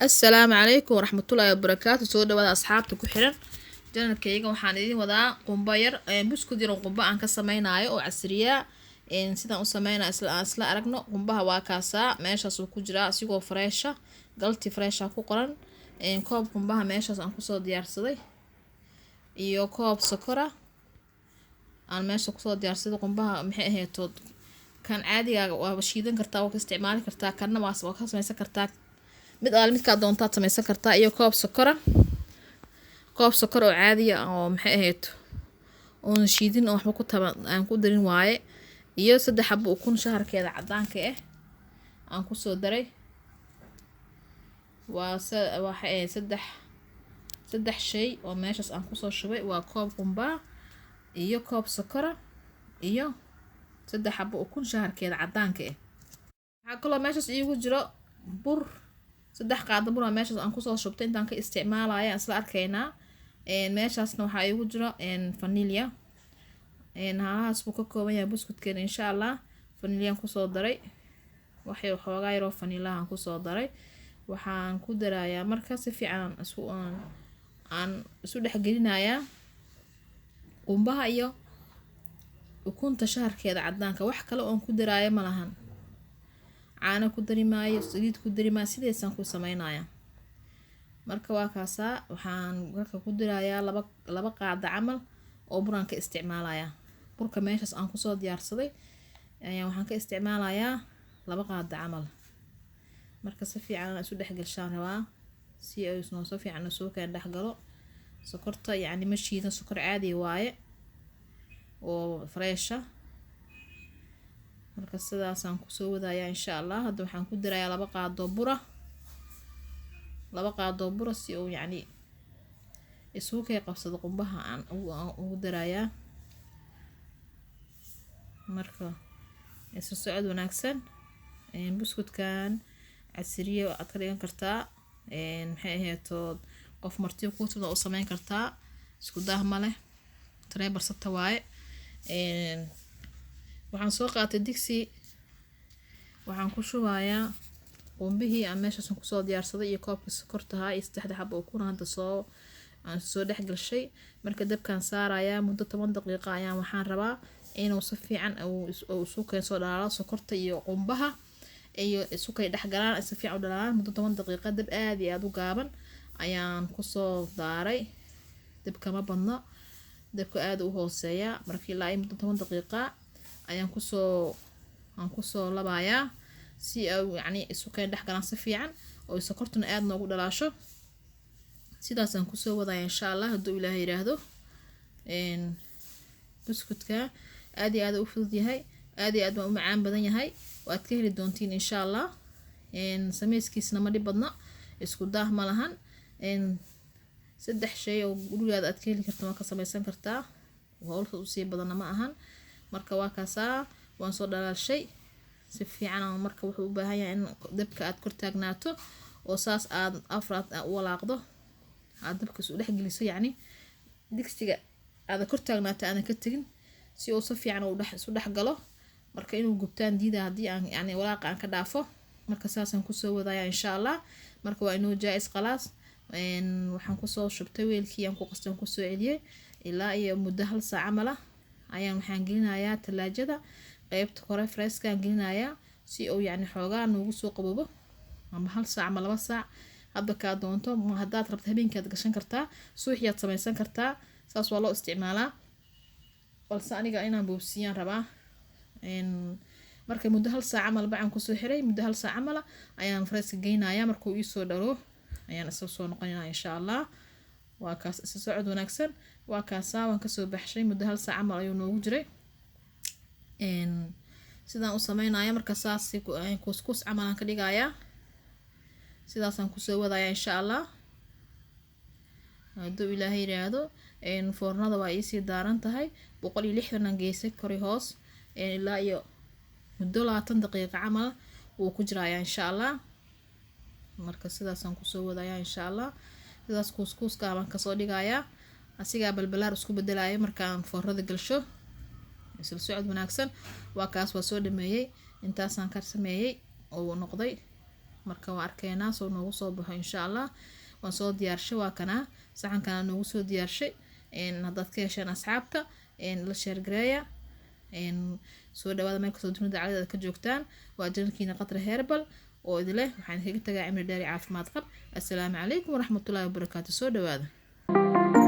Assalaamu calaykum waraxmatullaahi wabarakaatu. Soo dhawaada asxaabta ku xiran janalkayga. Waxaan idin wadaa qumbo yar, buskud yar oo qumbo aan ka sameynaayo oo casriya. Sidaan u sameynaayo isla aan isla aragno. Qumbaha waa kaasaa, meeshaas uu ku jiraa asigoo freesha, galti freesha ku qoran. Koob qumbaha meeshaas aan kusoo diyaarsaday iyo koob sokora aan meesha kusoo diyaarsaday. Qumbaha maxay ahayd, kan caadigaaga waa shiidan kartaa, waa ka isticmaali kartaa, kanna waa ka sameysan kartaa, mid aal midkaa doontaad sameysan kartaa. Iyo koob sokora, koob sokor oo caadiya oo maxay ahayd oon shiidin oo waxba ku taba aan ku darin waaye. Iyo 3 xabo ukun shaharkeeda cadaanka ah aan kusoo daray. Waa waxay ahayd saddex shay oo meeshaas aan kusoo shubay: waa koob qumbaa iyo koob sokora iyo 3 xabo ukun shaharkeeda cadaanka ah. Waxaa kaloo meeshaas iigu jiro bur, 3 qaado bur aa meeshaas aan kusoo shubtay. Intaan ka isticmaalaya aan isla arkaynaa. Meeshaasna waxaa iigu jiro vanilla. Haalahaas buu ka kooban yahay buskudkeena, insha Allah. Vaniliyaan kusoo daray, waxay xoogaa yaroo vanillahan kusoo daray. Waxaan ku darayaa marka si fiican isu aan isu dhexgelinayaa qumbaha iyo ukunta shaharkeeda cadaanka. Wax kale oon ku daraayo ma lahan, caano ku dari maayo, saliid ku dari maayo, sideesaan ku sameynaya. Marka waa kaasaa. Waxaan marka ku darayaa laba qaado camal oo buraan ka isticmaalayaa. Burka meeshaas aan kusoo diyaarsaday ayaa waxaan ka isticmaalayaa 2 qaado camal. Marka si fiican isu dhexgelshaan rabaa si ay noo si fiican soo keen dhexgalo. Sokorta yacni ma shiidan, sokor caadi waaye oo freesha. Marka sidaasaan kusoo wadayaa, insha Allah. Hadda waxaan ku darayaa 2 qaado bura, 2 qaado bura, si uu yacni isugu kay qabsado qumbaha aan ugu darayaa. Marka isu socod wanaagsan. Buskudkan casriye aad ka dhigan kartaa, maxay ahayd, qof marti kuu timid u sameyn kartaa, isku daah ma leh, taree barsata waaye. Waxaan soo qaatay digsi, waxaan ku shubayaa qumbihii aan meeshaas kusoo diyaarsaday iyo koobkii sokortahaa iyo 3da xabo ukun hadda soo aan soo dhex gashay. Marka dabkaan saarayaa muddo 10 daqiiqo ayaan waxaan rabaa inuu si fiican uu isu keen soo dhalaalo, sokorta iyo qumbaha iyo isu kay dhex galaan, si fiican u dhalaalaan. Muddo 10 daqiiqo dab aad iyo aad u gaaban ayaan kusoo daaray. Dabka ma badno, dabka aad u hooseeya. Marka ilaa muddo 10 daqiiqa ayaan kusoo labayaa si ay yacni isu keen dhex galaan si fiican oo sokortuna aad noogu dhalaasho. Sidaasaan kusoo wadaya, insha Allah, hadduu Ilaahay yiraahdo. Buskudka aad iyo aad u fudud yahay, aad iyo aad baan u macaan badan yahay, waad ka heli doontiin, insha Allah. Sameyskiisna ma dhib badna, isku daah ma lahan. 3 shay oo gurigaada aad ka heli karto waa ka sameysan kartaa, howlka usii badanna ma ahan. Marka waa kaasaa, waan soo dhalaalshay si fiican. Marka wuxuu u baahan yahay in dabka aad kor taagnaato oo saas aad afraad u walaaqdo, aad dabka isu dhex geliso, yacni digsiga aada kor taagnaato, aadan ka tegin, si uu si fiican u dhex isu dhex galo. Marka inuu gubtaan diida haddii aan yacni walaaqa aan ka dhaafo. Marka saasaan kusoo wadaya, insha Allah. Marka waa inuu jaa-is khalaas. Waxaan kusoo shubtay weelkii aan ku qastay, aan kusoo celiyey. Ilaa iyo muddo hal saac camal ah ayaan waxaan gelinayaa talaajada, qeybta kore freeskaan gelinayaa, si uu yacni xoogaa noogu soo qaboobo, ama hal saac ama 2 saac hadba kaa doonto. Haddaad rabto habeenkaad gashan kartaa, suuxiyaad sameysan kartaa, saas waa loo isticmaalaa, balse aniga inaan boobsiiyaan rabaa. Marka muddo hal saac camal bacaan kusoo xiray, muddo hal saac camal ayaan freeska geynayaa. Markuu iisoo dhalo ayaan isla soo noqonaynaa, insha Allah. Waa kaas, isla socod wanaagsan. Waa kaasaa, waan kasoo baxshay, muddo hal saac camal ayuu noogu jiray. Sidaan u sameynaya marka saas kuuskuus camal aan ka dhigayaa, sidaasaan kusoo wadaya, insha Allah, hadduu Ilaahay yiraahdo. Foornada waa iisii daaran tahay, 160 aan geysay kori hoos. Ilaa iyo muddo 20 daqiiqo camal wuu ku jirayaa, insha Allah. Marka sidaasaan kusoo wadayaa, insha Allah. Sidaas kuuskuuska baan kasoo dhigayaa, asigaa balbalaar isku bedelaya markaan foornada galsho. Isla socod wanaagsan. Waa kaas, waa soo dhameeyey, intaasaan ka sameeyey oo noqday. Marka waa arkeynaa soo noogu soo baxo insha Allah. Waan soo diyaarshay, waa kanaa saxankana noogu soo diyaarshay. Haddaad ka hesheen asxaabta, la share gareeya. Soo dhawaada meel kastoo dunida caladeeda ka joogtaan. Waa channelkiina Qatra Herbal oo idileh. Waxaan kaga tagaa cimri dheer iyo caafimaad qab. Assalaamu calaykum waraxmatullaahi wabarakaatu. Soo dhawaada.